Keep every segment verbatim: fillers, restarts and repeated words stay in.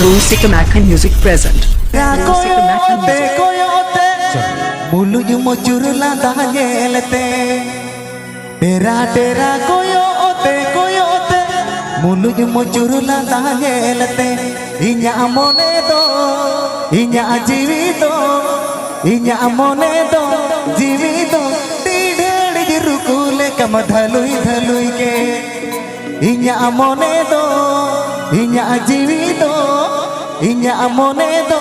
Rusika Makhan Music present. ᱠᱚᱭᱚᱜ ᱛᱮ, ᱠᱚᱭᱚᱜ ᱛᱮ, ᱢᱩᱞᱩᱡ ᱢᱩᱪᱩᱨ ᱞᱟᱸᱫᱟ ᱧᱮᱞ ᱛᱮ᱾ ᱴᱮᱨᱟ ᱴᱮᱨᱟ ᱠᱚᱭᱚᱜ ᱛᱮ, ᱠᱚᱭᱚᱜ ᱛᱮ, ᱢᱩᱞᱩᱡ ᱢᱩᱪᱩᱨ ᱞᱟᱸᱫᱟ ᱧᱮᱞ ᱛᱮ᱾ ᱤᱧᱟᱜ ᱢᱚᱱᱮ ᱫᱚ, ᱤᱧᱟᱜ ᱡᱤᱣᱤ ᱫᱚ, ᱤᱧᱟᱜ ᱢᱚᱱᱮ ᱫᱚ, ᱡᱤᱣᱤ ᱫᱚ, ᱰᱤᱰᱷᱟᱹᱲ ᱜᱮ ᱨᱩᱠᱩ ᱞᱮᱠᱟᱢ ᱫᱷᱟᱹᱞᱩᱭ ᱫᱷᱟᱹᱞᱩᱭ ᱜᱮ᱾ ᱤᱧᱟᱜ ᱢᱚᱱᱮ ᱫᱚ, ᱤᱧᱟᱜ ᱡᱤᱣᱤ ᱫᱚ, ᱤᱧᱟᱜ ᱢᱚᱱᱮ ᱫᱚ,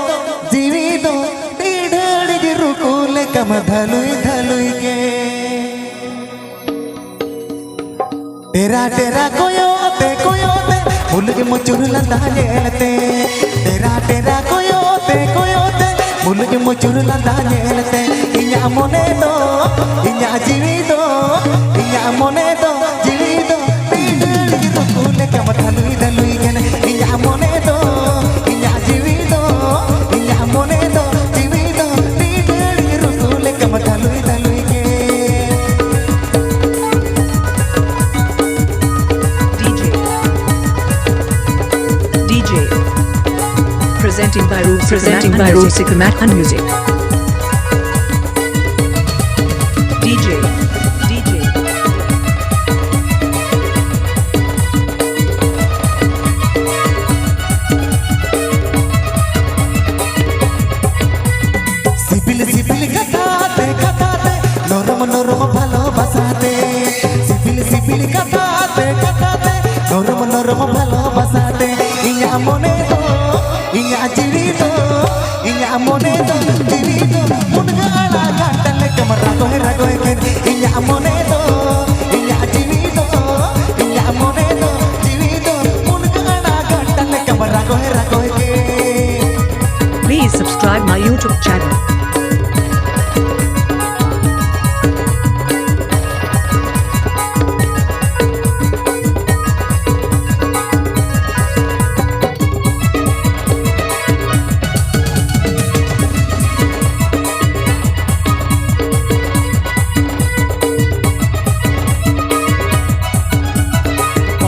ᱡᱤᱣᱤ ᱫᱚ, ᱰᱤᱰᱷᱟᱹᱲ ᱜᱮ ᱨᱩᱠᱩ ᱞᱮᱠᱟᱢ ᱫᱷᱟᱹᱞᱩᱭ ᱫᱷᱟᱹᱞᱩᱭ ᱜᱮ᱾ ᱴᱮᱨᱟ ᱴᱮᱨᱟ ᱠᱚᱭᱚᱜ ᱛᱮ ᱠᱚᱭᱚᱜ ᱛᱮ, ᱢᱩᱞᱩᱡ ᱢᱩᱪᱩᱨ ᱞᱟᱸᱫᱟ ᱧᱮᱞ ᱛᱮ᱾ ᱴᱮᱨᱟ ᱴᱮᱨᱟ ᱠᱚᱭᱚᱜ ᱛᱮ ᱠᱚᱭᱚᱜ ᱛᱮ, ᱢᱩᱞᱩᱡ ᱢᱩᱪᱩᱨ ᱞᱟᱸᱫᱟ ᱧᱮᱞ ᱛᱮ᱾ ᱤᱧᱟᱜ ᱢᱚᱱᱮ ᱫᱚ, ᱤᱧᱟᱜ ᱡᱤᱣᱤ ᱫᱚ, ᱤᱧᱟᱜ ᱢᱚᱱᱮ ᱫᱚ, ᱡᱤᱣᱤ ᱫᱚ, ᱰᱤᱰᱷᱟᱹᱲ ᱜᱮ ᱨᱩᱠᱩ ᱞᱮᱠᱟᱢ ᱫᱷᱟᱹᱞᱩᱭ ᱫᱷᱟᱹᱞᱩᱭ ᱠᱟᱱᱟ᱾ ᱤᱧᱟᱜ ᱢᱚᱱᱮ ᱫᱚ, ᱤᱧᱟᱜ ᱡᱤᱣᱤ ᱫᱚ, ᱤᱧᱟᱜ ᱢᱚᱱᱮ ᱫᱚ, ᱡᱤᱣᱤ ᱫᱚ, ᱰᱤᱰᱷᱟᱹᱲ ᱜᱮ ᱨᱩᱠᱩ ᱞᱮᱠᱟᱢ ᱫᱷᱟᱹᱞᱩᱭ ᱫᱷᱟᱹᱞᱩᱭ ᱜᱮ᱾ D J. D J. Presenting by Ru-, presenting by Rusika Makhan Music. D J. D J. ᱥᱤᱵᱤᱞ ᱥᱤᱵᱤᱞ ᱠᱟᱛᱷᱟ ᱛᱮ, ᱠᱟᱛᱷᱟ ᱛᱮ, ᱱᱚᱨᱚᱢ ᱱᱚᱨᱚᱢ ᱵᱷᱟᱞᱚᱵᱟᱥᱟ ᱛᱮ᱾ ᱥᱤᱵᱤᱞ ᱥᱤᱵᱤᱞ ᱠᱟᱛᱷᱟ ᱛᱮ, ᱠᱟᱛᱷᱟ ᱛᱮ, ᱱᱚᱨᱚᱢ ᱱᱚᱨᱚᱢ ᱵᱷᱟᱞᱚᱵᱟᱥᱟ ᱛᱮ᱾ ᱤᱧᱟᱜ ᱢᱚᱱᱮ ᱫᱚ, ᱤᱧᱟᱜ ᱡᱤᱣᱤ ᱫᱚ, ᱤᱧᱟᱜ ᱢᱚᱱᱮ ᱫᱚ, ᱡᱤᱣᱤ ᱫᱚ, ᱢᱩᱱᱜᱟᱹ ᱟᱲᱟᱜ ᱜᱷᱟᱱᱴᱟ ᱞᱮᱠᱟᱢ ᱨᱟᱜᱚᱭ ᱨᱟᱜᱚᱭ ᱠᱮᱫ᱾ ᱤᱧᱟᱜ ᱢᱚᱱᱮ ᱫᱚ, ᱤᱧᱟᱜ ᱡᱤᱣᱤ ᱫᱚ, ᱤᱧᱟᱜ ᱢᱚᱱᱮ ᱫᱚ, ᱡᱤᱣᱤ ᱫᱚ, ᱢᱩᱱᱜᱟᱹ ᱟᱲᱟᱜ ᱜᱷᱟᱱᱴᱟ ᱞᱮᱠᱟᱢ ᱨᱟᱜᱚᱭ ᱨᱟᱜᱚᱭ ᱠᱮᱫ᱾ Please subscribe my YouTube channel.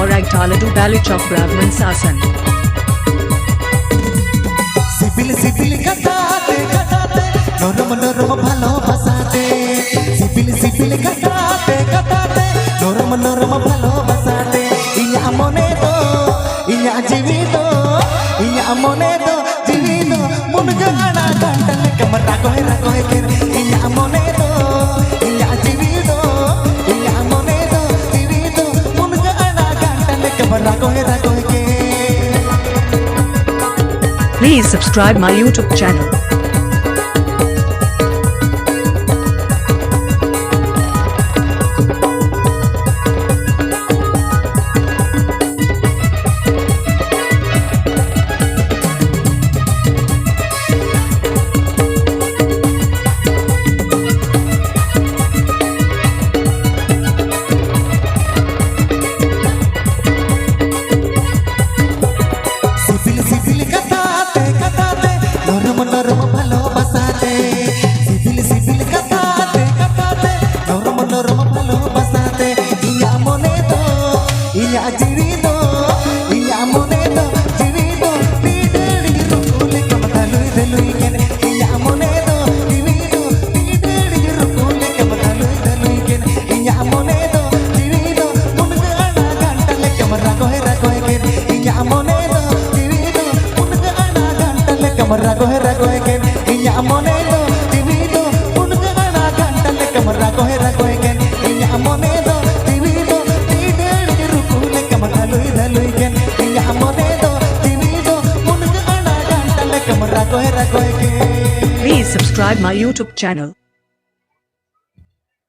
Orag Taladu Balichok Brahman Sasan. ᱥᱤᱵᱤᱞ ᱥᱤᱵᱤᱞ ᱠᱟᱛᱷᱟ ᱛᱮ, ᱠᱟᱛᱷᱟ ᱛᱮ, ᱱᱚᱨᱚᱢ ᱱᱚᱨᱚᱢ ᱵᱷᱟᱞᱚᱵᱟᱥᱟ ᱛᱮ᱾ ᱥᱤᱵᱤᱞ ᱥᱤᱵᱤᱞ ᱠᱟᱛᱷᱟ ᱛᱮ, ᱠᱟᱛᱷᱟ ᱛᱮ, ᱱᱚᱨᱚᱢ ᱱᱚᱨᱚᱢ ᱵᱷᱟᱞᱚᱵᱟᱥᱟ ᱛᱮ᱾ ᱤᱧᱟᱜ ᱢᱚᱱᱮ ᱫᱚ, ᱤᱧᱟᱜ ᱡᱤᱣᱤ ᱫᱚ, ᱤᱧᱟᱜ ᱢᱚᱱᱮ ᱫᱚ, ᱡᱤᱣᱤ ᱫᱚ, ᱢᱩᱱᱜᱟᱹ ᱟᱲᱟᱜ ᱜᱷᱟᱱᱴᱟ ᱞᱮᱠᱟᱢ ᱨᱟᱜᱚᱭ ᱨᱟᱜᱚᱭ ᱠᱮᱫ᱾ ᱤᱧᱟᱜ ᱢᱚᱱᱮ ᱫᱚ, ᱤᱧᱟᱜ ᱡᱤᱣᱤ ᱫᱚ, ᱤᱧᱟᱜ ᱢᱚᱱᱮ ᱫᱚ, ᱡᱤᱣᱤ ᱫᱚ, ᱢᱩᱱᱜᱟᱹ ᱟᱲᱟᱜ ᱜᱷᱟᱱᱴᱟ ᱞᱮᱠᱟᱢ ᱨᱟᱜᱚᱭ ᱨᱟᱜᱚᱭ ᱠᱮᱫ᱾ Please subscribe my YouTube channel. ᱥᱤᱵᱤᱞ ᱥᱤᱵᱤᱞ ᱠᱟᱛᱷᱟ ᱛᱮ, ᱠᱟᱛᱷᱟ ᱛᱮ, ᱱᱚᱨᱚᱢ ᱱᱚᱨᱚᱢ ᱵᱷᱟᱞᱚᱵᱟᱥᱟ ᱛᱮ᱾ ᱥᱤᱵᱤᱞ ᱥᱤᱵᱤᱞ ᱠᱟᱛᱷᱟ ᱛᱮ, ᱠᱟᱛᱷᱟ ᱛᱮ, ᱱᱚᱨᱚᱢ ᱱᱚᱨᱚᱢ ᱵᱷᱟᱞᱚᱵᱟᱥᱟ ᱛᱮ᱾ ᱤᱧᱟᱜ ᱢᱚᱱᱮ ᱫᱚ, ᱤᱧᱟᱜ ᱡᱤᱣᱤ ᱫᱚ, ᱤᱧᱟᱜ ᱢᱚᱱᱮ ᱫᱚ, ᱡᱤᱣᱤ ᱫᱚ, ᱵᱤᱫᱟᱹᱲᱤ ᱨᱩᱠᱩ ᱞᱮᱠᱟᱢ ᱫᱷᱟᱹᱞᱩᱭ ᱫᱷᱟᱹᱞᱩᱭ ᱠᱮᱫ᱾ ᱤᱧᱟᱜ ᱢᱚᱱᱮ ᱫᱚ, ᱡᱤᱣᱤ ᱫᱚ, ᱵᱤᱫᱟᱹᱲᱤ ᱨᱩᱠᱩ ᱞᱮᱠᱟᱢ ᱫᱷᱟᱹᱞᱩᱭ ᱫᱷᱟᱹᱞᱩᱭ ᱠᱮᱫ᱾ ᱤᱧᱟᱜ ᱢᱚᱱᱮ ᱫᱚ, ᱡᱤᱣᱤ ᱫᱚ, ᱢᱩᱱᱜᱟᱹ ᱟᱲᱟᱜ ᱜᱷᱟᱱᱴᱟ ᱞᱮᱠᱟᱢ ᱨᱟᱜᱚᱭ ᱨᱟᱜᱚᱭ ᱠᱮᱫ᱾ ᱤᱧᱟᱜ ᱢᱚᱱᱮ ᱫᱚ, ᱡᱤᱣᱤ ᱫᱚ, ᱢᱩᱱᱜᱟᱹ ᱟᱲᱟᱜ ᱜᱷᱟᱱᱴᱟ ᱞᱮᱠᱟᱢ ᱨᱟᱜᱚᱭ ᱨᱟᱜᱚᱭ ᱠᱮᱫ᱾ ᱤᱧᱟᱜ ᱢᱚᱱᱮ ᱫᱚ, ᱡᱤᱣᱤ ᱫᱚ, ᱢᱩᱱᱜᱟᱹ ᱟᱲᱟᱜ ᱜᱷᱟᱱᱴᱟ ᱞᱮᱠᱟᱢ ᱨᱟᱜᱚᱭ ᱨᱟᱜᱚᱭ ᱠᱮᱫ᱾ ᱤᱧᱟᱜ ᱢᱚᱱᱮ ᱫᱚ, ᱡᱤᱣᱤ ᱫᱚ, ᱵᱤᱫᱟᱹᱲᱤ ᱨᱩᱠᱩ ᱞᱮᱠᱟᱢ ᱫᱷᱟᱹᱞᱩᱭ ᱫᱷᱟᱹᱞᱩᱭ ᱠᱮᱫ᱾ ᱤᱧᱟᱜ ᱢᱚᱱᱮ ᱫᱚ, ᱡᱤᱣᱤ ᱫᱚ, ᱢᱩᱱᱜᱟᱹ ᱟᱲᱟᱜ ᱜᱷᱟᱱᱴᱟ ᱞᱮᱠᱟᱢ ᱨᱟᱜᱚᱭ ᱨᱟᱜᱚᱭ ᱠᱮᱫ᱾ Please subscribe my YouTube channel.